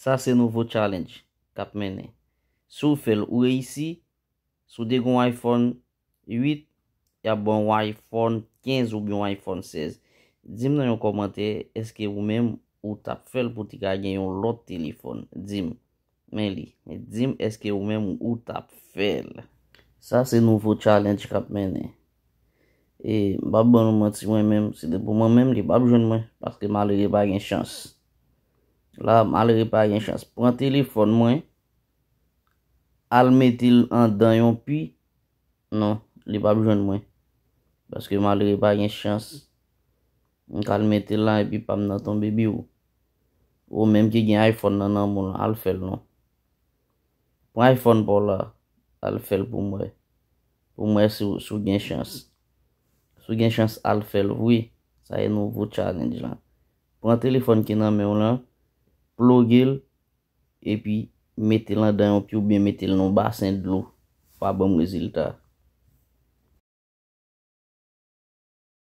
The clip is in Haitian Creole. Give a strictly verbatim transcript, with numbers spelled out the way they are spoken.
Sa se nouvo challenge k ap mennen. Si w fè l, ou reyisi. Si w te gen yon iPhone uit, y ap ba w yon iPhone kenz oubyen yon iPhone sèz. Di m nan yon kòmantè, èske ou menm ou t ap fè l pou w te ka gen yon lòt telefòn? Di m. Men li. Di m, èske ou menm ou t ap fè l? Sa se nouvo challenge k ap mennen. E m p ap ban nou manti, mwen menm, si te pou mwen menm, li p ap jwenn mwen, paske malere pa gen chans. La, malere pa gen chans. Pran telefòn mwen, al mete l andan yon pi. Non, li p ap jwenn mwen. Paske malere pa gen chans. M ka al mete l la epi pa m nan tonbe biwo. Ou menm ki gen iPhone nan nan men w lan, al fè l non. Pran iPhone pa w la, al fè l pou m wè. Pou m wè si w, si w gen chans. Si w gen chans, al fè l wi. Sa e nouvo challenge lan. Pran telefòn ki nan men w lan, ploge l, epi mete l andan yon pi oubyen mete l nan yon basen dlo. Pa ban m rezilta.